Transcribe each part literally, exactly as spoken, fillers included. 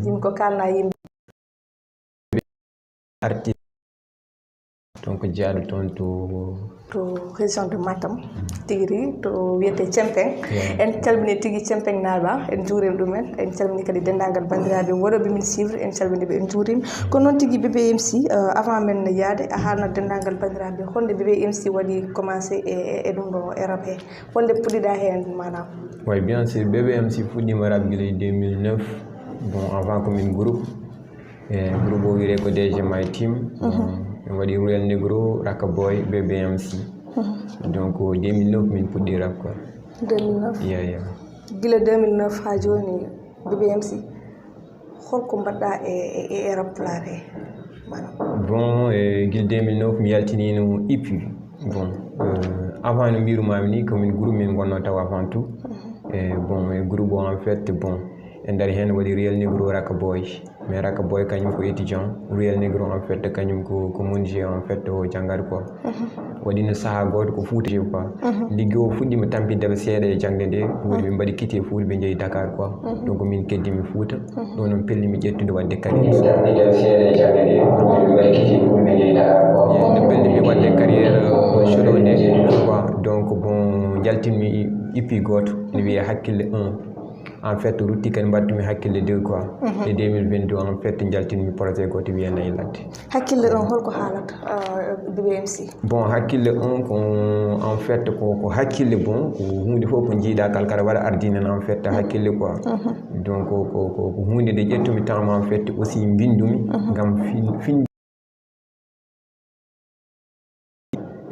Yimɓe ko kalna yimɓe. Arti donc jaaɗo toon to to région de Matam, tigi ri to wiyete Cempeng. En calmini tigi Cempeng naaɓa, en njuurima ɗumen, en calmini kadi denndaangal banndiraaɓe wonooɓe min suivre, en calmini ɓe, en njuurima. Kono noon tigi B B M C, euh, avant men yaade, a haalna denndaangal banndiraaɓe honde B B M C waɗi commencé e e ɗum ɗo e rap he, honde puɗɗiɗa heen maanaam? Oui, bien sûr, B B M C fuɗɗiima rap gila deux mille neuf. Bon, avant ko min groupe, e groupe o wiyetee ko D J My Team. Bon, en waɗi Real Negro, Raka Boy, B B M C. Donc deux mille neuf min puɗɗi rap quoi. deux mille neuf. Yeah, yeah. Gila deux mille neuf haa jooni, B B M C, holko mbaɗɗa e e e rap pulaar he maanaam? Bon, e gila deux mille neuf mi yaltiniino E P. Bon, euh, avant no mbirumaami ni, ko min groupe min ngonno taw avant tout. E bon, e groupe o en fait, bon, e nder heen waɗi Real Negro, Raka Boy. Mais Raka Boy kañum ko étudiant, Real Negro en fait kañum ko ko menuisier en fait o janngat quoi. Waɗi no sahaa gooto ko Fuuta quoi. Ligge o fuɗɗiima tampinde ɓe seeɗa e jaŋde nde, woni ɓe mbaɗi quitté Fuuta ɓe njehi Dakar quoi. Donc min keddimi Fuuta, ɗo noon pellimi ƴettude waɗde carrière. Nde pellimi waɗde carrière, euh, solo nde quoi. Donc bon, njaltinmi E P gooto, ne wiyee Hakkille un. En fait, rutti kadi mbattumi Hakkille deux quoi. E deux mille vingt-deux, en fait, njaltinmi projet gooto wiyee Nayi Ladde. Hakkille un, holko haalata, euh, B B M C? Bon, Hakkille un ko en fait ko ko hakkille, bon, ko huunde fof ko njiiɗa kala kaɗa waɗa ardinen en fait hakkille quoi. Donc ko ko ko huunde nde ƴettumi temps en fait aussi mbindumi ngam fin fin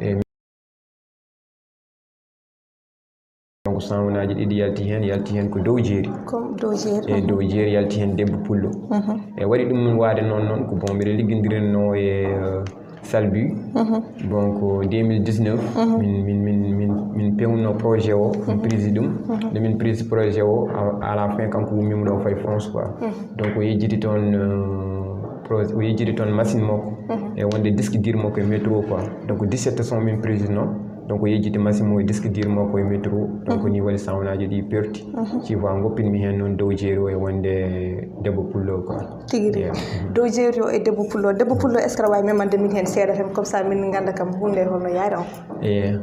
e donc sawnaaji ɗiɗi yalti heen, yalti heen ko dow jeeri. Comme dow jeeri. E dow jeeri yalti heen debbo pullo. E waɗi ɗum min waade noon noon ko bon mbiɗa liggondirinno e euh, Salbi. Donc deux mille dix-neuf min min min min min pewnno projet o, min prise ɗum. Nde min prise projet o, à la fin kanko wummiima ɗo fayi France quoi. Donc o yejjiti toon euh, projet, o yejjiti toon machine makko e wonde disque dur makko e métro quoi. Donc dix-sept son min prise noon. Donc o yejjiti machine mo e disque dur makko e métro. Donc ni waɗi sawnaaji ɗi perti. Ci wa ngoppinmi heen noon dow jeeri o e wonde debbo pullo quoi. Tigi ri. Dow jeeri o e debbo pullo. Debbo pullo, est-ce que aɗa waawi memande min heen seeɗa tan, comme ça min ngannda kam huunde holno yaari on? Eyi.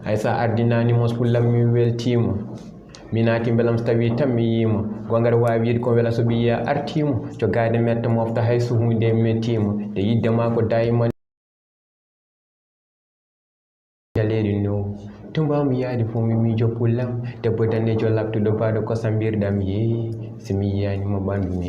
Hay so a ardinaani mos pullam mi weltiima. Mi naati mbelam so tawii tan mi yiima. Goonga aɗa waawi yiide ko wela so ɓiya artiima. Jogaade metta mofta hay so huunde mettiima. Nde yiɗde ma ko dayman. Jaleeɗi no tumbam yaadi fof mi miijo pullam. Debbo daneejo laɓtuɗo baɗo kosam mbirɗam yee. So mi yiyaani mo ɓanndu mi